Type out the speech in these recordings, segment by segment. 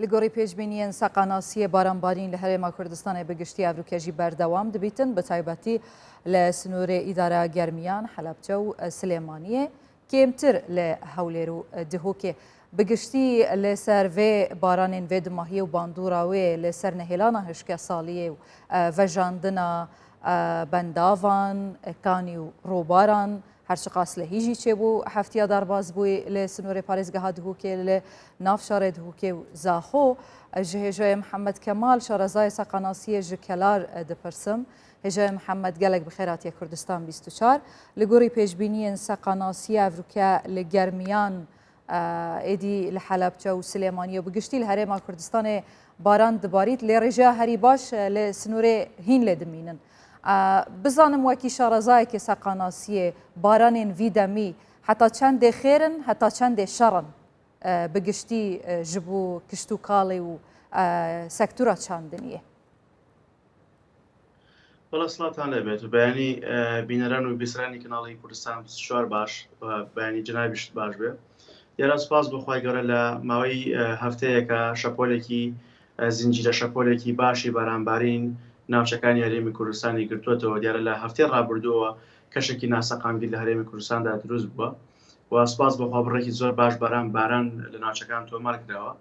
Li gorî pêşbîniyên seqanasiyê baranbarîn li Herêma Kurdistanê bi giştî evrûkejî berdewam dibîtin, bi taybetî li sinorê îdareya Germiyan, Helebçe û Silêmaniyê, kêmtir li Hewlêr û Dihokê. Bi giştî li ser vê baranên vê dimahiyê û bandora wê li ser nehêlana hişkesaliyê û vejandina bendavan, kanî û robaran, Her çiqas lehî jî çêbû heftiya derbas bûyî li sinorê parêzgeha Dihokê li nav şarê Dihokê û Zaxo. Ji hêjayê Mihemed Kemal şarezayê seqanasiyê ji Kelar dipirsim. Hêjayê Mihemed gelek bi xêr hatiye Kurdistan 24. Li gorî pêşbîniyên seqanasiyê evrûke li Germiyan Êdî li Helebçe û Silêmaniyê û bi giştî li Herêma Kurdistanê baran dibarît lê rêjeya herî baş li sinorê hîn lê dimînin. Bizanim wekî şarezayekê seqanasiyê baranên vî demî heta çendê xêr in heta çendê şer in bi giştî ji bo kiştûkalê û sektora çandiniyê. بەڵێ سڵاوتان لێبێت و بەیانی بینەران و بیسەرانی کەناڵی کوردستان 24 باش بەیانی جەنابیشت باش بێ دیارە سپاس بۆ خوای گەورە لە ماوەی هەفتەیەکە شەپۆلێکی زنجیرە شەپۆلێکی باشی بارانبارین ناوچەکانی هەرێمی کوردستانی گرتووەتەوە دیارە لە هەفتەی ڕابردووەوە کەشێکی ناسەقامگیر لە هەرێمی کوردستاندا دروست بووە و سپاس بۆ خوا بڕێکی زۆر باش باران باران لە ناوچەکان تۆمار کراوە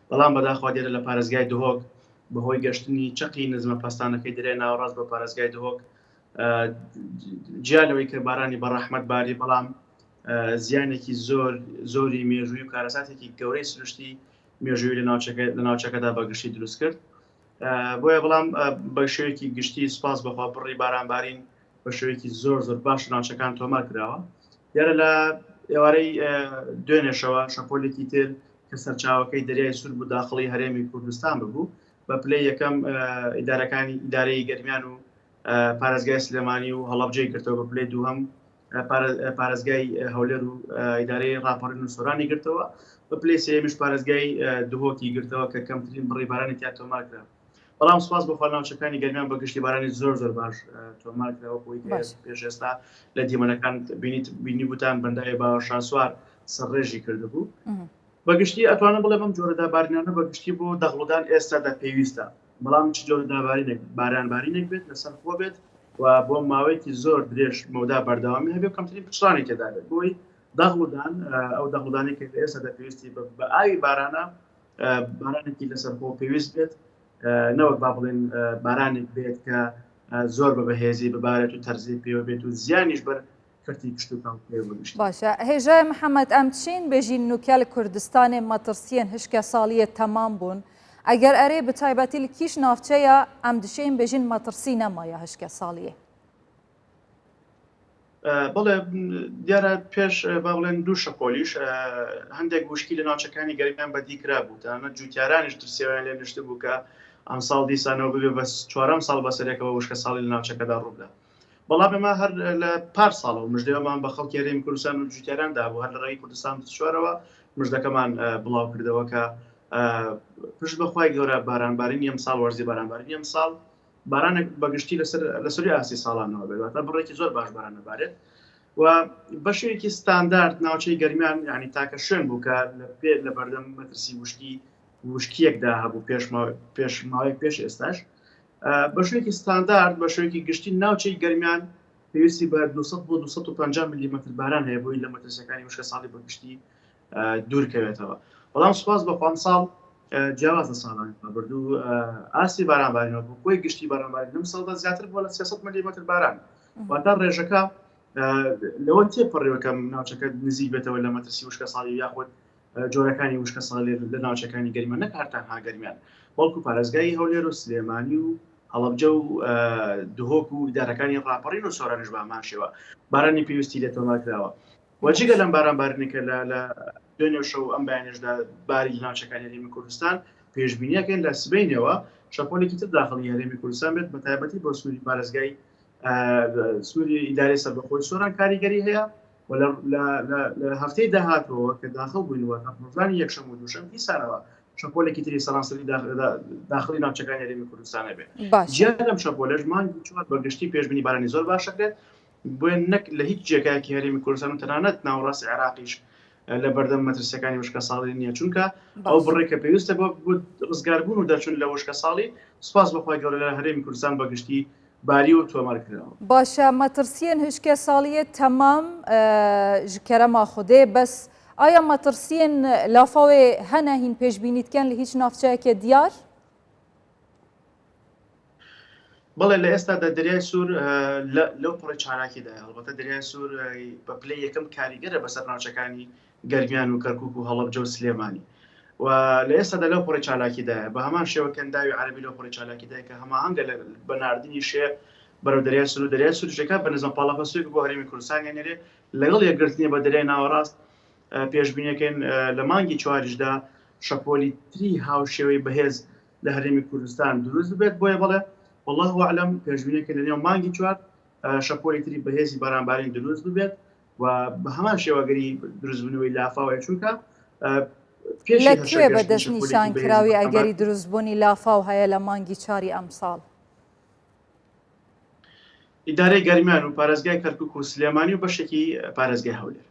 بەڵام بەداخوا دیارە لە پارێزگای دهۆک بەهۆی گەشتنی چەقی نزمە پەستانەکەی دەریای ناوەڕاست بۆ پارێزگای دهۆک جیا لەوەی کە بارانی بەڕەحمەت باری بەڵام زیانێکی زۆر زۆری مێژووی و کارەساتێکی گەورەی سروشتی مێژووی لە ناوچەکە لە ناوچەکەدا بەگشتی دروست کرد بۆیە بەڵام بە شێوەیەکی گشتی سوپاس بەخوا بڕی بارانبارین بە شێوەیەکی زۆر زۆر باش ناوچەکان تۆمار کراوە دیارە لە ئێوارەی دوێنێشەوە شەپۆلێکی تر کە سەرچاوەکەی دەریای سوور بوو داخڵی هەرێمی کوردستان ببوو بە پلەی یەکەم ئیدارەکانی ئیدارەی گەرمیان و پارێزگای سلێمانی و هەڵەبجەی گرتەوە بە پلەی دووهەم پارێزگای هەولێر و ئیدارەی ڕاپەڕین و سۆرانی گرتەوە بە پلەی سێیەمیش پارێزگای دهۆکی گرتەوە کە کەمترین بڕی بارانی تیا تۆمار کرا بەڵام سپاس بۆ خوا ناوچەکانی گەرمیان بە گشتی بارانی زۆر زۆر باش تۆمار کراوە بۆی پێش ئێستا لە دیمەنەکان بینیت بینی بوتان بەنداوی باوە شاسوار سەرڕێژی کردبوو بەگشتی ئەتوانم بڵێ بەم جۆرە دابارینانە بەگشتی بۆ دەغڵودان ئێستادا پێویستە بەڵام چ جۆرە دابارینێک باران بارینێک بێت لەسەر خۆ بێت و بۆ ماوەیەکی زۆر درێژ مەودا بەردەوامی هەبێ کەمترین پچڕانی تێدا بێت بۆی دەغڵودان ئەو دەغڵودانی کە ئێستادا پێویستی بە ئاوی بارانە بارانێکی لەسەر خۆ پێویست بێت نەوەک با بڵێن بارانێک بێت کە زۆر بە بەهێزی ببارێت و تەرزی پێوە بێت و زیانیش بەر کەرتی کشتوکاڵ پێوە بگشت. باشە هێژای محەمەد ئەم چین بێژین نوکە لە کوردستانێ مەترسیەن هشکە ساڵیە تەمام بوون ئەگەر ئەرێ بتایبەتی لە کیش ناوچەیە ئەم دشێن بێژین مەترسی نەمایە هشکە ساڵیە؟ بەڵێ دیارە پێش با بڵێن دوو شەپۆلیش هەندێک وشکی لە ناوچەکانی گەرمیان بەدی کرا بوو تەنانەت جوتیارانیش ترسیەوەیان لێ نشتبوو کە ئەمساڵ دیسانەوە ببێ بە چوارەم ساڵ بەسەرێکەوە وشکە ساڵی لە ناوچەکەدا ڕووبدا بەڵام ئێمە هەر لە پار ساڵەوە مژدەیەمان بە خەڵکی هەرێمی کوردستان و جوتیاران دابوو هەر لە ڕێی کوردستان چوارەوە مژدەکەمان بڵاو کردەوە کە پشت بەخوای گەورە بارانبارینی ئەمساڵ وەرزی بارانبارینی ئەمساڵ بارانێک بەگشتی لەسەر لەسەری ئاستی ساڵانەوە بێت واتە بڕێکی زۆر باش باران دەبارێت و بەشێکی ستاندارد ناوچەی گەرمیان ینی تاکە شوێن بوو کە لە پێ لە بەردەم مەترسی وشکی وشکیەکدا هەبوو پێش پێش ماوەیەک پێش ئێستاش بەشێکی ستاندارد بە شێوەیەکی گشتی ناوچەی گەرمیان پێویستی بە 200 بۆ 250 میلیمەتر باران هەیە بۆی لە مەترسیەکانی وشکە ساڵی بە گشتی دوور کەوێتەوە بەڵام سوپاس بۆ خوا ئەمساڵ جیاواز لە ساڵانی ڕابردوو ئاستی بارانبارینەوە بۆ کۆی گشتی بارانبارین لەم ساڵدا زیاتر بووە لە 300 ملیمەتر باران واتە ڕێژەکە لەوە تێپەڕیوە کە ناوچەکە نزیک بێتەوە لە مەترسی وشکە ساڵی یاخود جۆرەکانی وشکە ساڵی لە ناوچەکانی گەرمە نەک هەر تەنها گەرمیان بەڵکو پارێزگای هەولێر و سلێمانی و هەڵەبجە و دهۆک و ئیدارەکانی ڕاپەڕین و سۆرانیش بە هەمان شێوە بارانی پێویستی لێ تۆمار کراوە و جگە لەم باران بارینە کە لە لە دوێنێ شەو ئەم بەیانیشدا باری لە ناوچەکانی هەرێمی کوردستان پێشبینیەکەین لە سبەینەوە شەپۆلێکی تر داخڵی هەرێمی کوردستان بێت بە تایبەتی بۆ سنووری پارێزگای سنووری ئیدارەی سەربەخۆی سۆران کاریگەری هەیە و لە هەفتەی داهاتووەوە کە داخڵ بووینەوە تا ڕۆژانی یەکشەم و دووشەم دیسانەوە شەپۆلێکی تری سەرانسەری داخڵی ناوچەکانی هەرێمی کوردستان بێت جیا لەم شەپۆلەش مانگی چوار بە گشتی پێشبینی بارانی زۆر باش دەکرێت بۆیە نەک لە هیچ جێگایەکی هەرێمی کوردستان و تەنانەت ناوەڕاستی عێراقیش. لە بەردەم مەترسیەکانی وشکەساڵی نییە چونکە ئەو بڕێک کە پێویستە بۆ ڕزگاربوون و دەرچوون لە وشکەساڵی سوپاس بەخوای گەورە لە هەرێمی کوردستان بەگشتی باری و تۆمار کراوە. باشە مەترسیەن هشکە ساڵیە تەمام ژ کەرەما خودێ بەس ئایا مەترسیەن لافاوێ هەنە هین پێشبینی دکەن لە هیچ ناوچەیەکێ دیار؟ بەڵێ لە ئێستادا دەریای سوور لەو پەڕی چالاکیدایە، هەڵبەتە دەریای سوور بە پلەی یەکەم کاریگەرە بەسەر ناوچەکانی گەرمیان و کەرکوک و هەڵەبجە و سلێمانی و لە ئێستادا لەو پەڕی چالاکیدایە، بە هەمان شێوە کەنداوی عەرەبی لەو پەڕی چالاکیدایە کە هەماهەنگە بە ناردنی شێ بەرەو دەریای سوور و دەریای سووریش دەکات بە نزمە پاڵەپەستۆیەک بۆ هەرێمی کوردستان ئەنێرێ لەگەڵ یەکگرتنی بە دەریای ناوەڕاست پێشبینیەکەین لە مانگی چواریشدا شەپۆلی تری هاوشێوەی بەهێز لە هەرێمی کوردستان دروست ببێت بۆیە بەڵێ والله اعلم پێشبینیەکە لە نێو مانگی چوار شەپۆلی تری بەهێزی بارانبارین دروست ببێت و بە هەمان شێوەگەری دروستبوونەوەی لافاوەیە چونکە لە کوێ بە دەستنیشان کراوی ئەگەری دروستبوونی لافاو هەیە لە مانگی چاری ئەمساڵ؟ ئیدارەی گەرمیان و پارێزگای کەرکوک و سلێمانی و بەشێکی پارێزگای هەولێر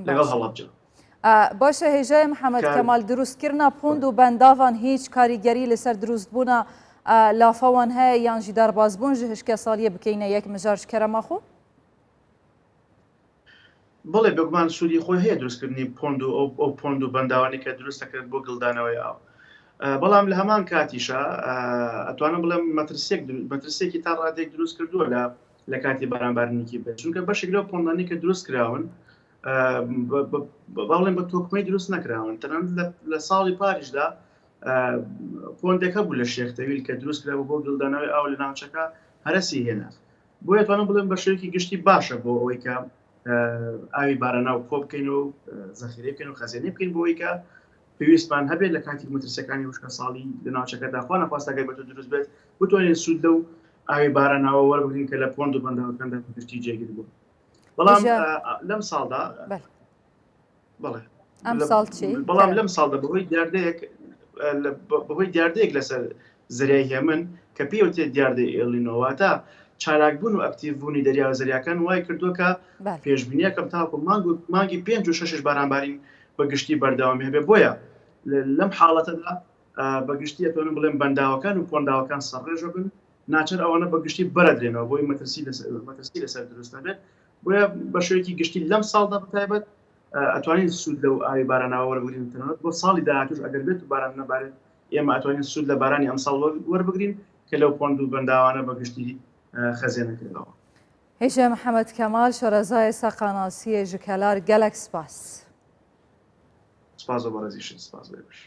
لەگەڵ هەڵەبجە. باشە هێژای محەممەد کەمال دروستکردنا پۆند و بەنداوان هیچ کاریگەری لەسەر دروستبوونا لافاوان هەیە یان ژی دەربازبوون ژ هشکە ساڵیە بکەینە یەک مژار کەرەما خۆ؟ بەڵێ بێگومان سوودی خۆی هەیە دروستکردنی پۆند و ئەو پۆند و بەنداوانی کە دروست دەکرێت بۆ گلدانەوەی ئاو بەڵام لە هەمان کاتیشا ئەتوانم بڵێم مەترسیەک مەترسیەکی تا ڕادێک دروست کردووە لە لە کاتی بارانبارینێکی بێت چونکە بەشێک لەو پۆندانی کە دروست کراون باڵێن بە تۆکمەی دروست نەکراون تەنانەت لە ساڵی پاریشدا پۆندەکە بوو لە شێخ تەویل کە دروست کرا بۆ گلدانەوەی ئاو لە ناوچەکە هەرەسی هێنا بۆیە توانم بڵێم بە شێوەیەکی گشتی باشە بۆ ئەوەی کە ئاوی باراناو کۆ بکەین و زەخیرەی بکەین و خەزێنەی بکەین بۆ ئەوەی کە پێویستمان هەبێت لە کاتی مەترسیەکانی وشکە ساڵی لە ناوچەکەدا خوا نەخواستە ئەگەر بێتو دروست بێت بتوانین سوود لەو ئاوی باراناوە وەربگرین کە لە پۆند و بەنداوەکاندا بە گشتی جێگیر بوو بەڵام لەم ساڵدا بەڵێ ئەمساڵ چی؟ بەڵام لەم ساڵدا بەهۆی دیاردەیەک بەهۆی دیاردەیەک لەسەر زەریای هێمن کە پێوتێت دیاردەی ئێلینۆ واتە چالاکبوون و ئەکتیڤبوونی دەریا و زەریاکان وای کردووە کە پێشبینیەکەم تاکو مانگ و مانگی پێنج و شەشش بارانبارین بە گشتی بەردەوامی هەبێ بۆیە لەم حاڵەتەدا بە گشتی ئەتوانم بڵێم بەنداوەکان و پۆنداوەکان سەرڕێژە بن ناچەر ئەوانە بە گشتی بەرەدرێنەوە بۆی مەترسی مەترسی لەسەر دروست نەبێت بۆیە بە شێوەیەکی گشتی لەم ساڵدا بەتایبەت ئەتوانین سوود لەو ئاوی باراناوە وەربگرین تەنانەت بۆ ساڵی داهاتووش ئەگەر بێت و باران نەبارێت ئێمە ئەتوانین سوود لە بارانی ئەمساڵ وەربگرین کە لەو پۆند و بەنداوانە بە گشتی خەزێنە کراوە. هێژا محەمەد کەمال شارەزای سەقاناسییە ژ کەلار گەلەک سپاس. سپاس بۆ بەڕێزیشت سپاس بۆ ئێوەش.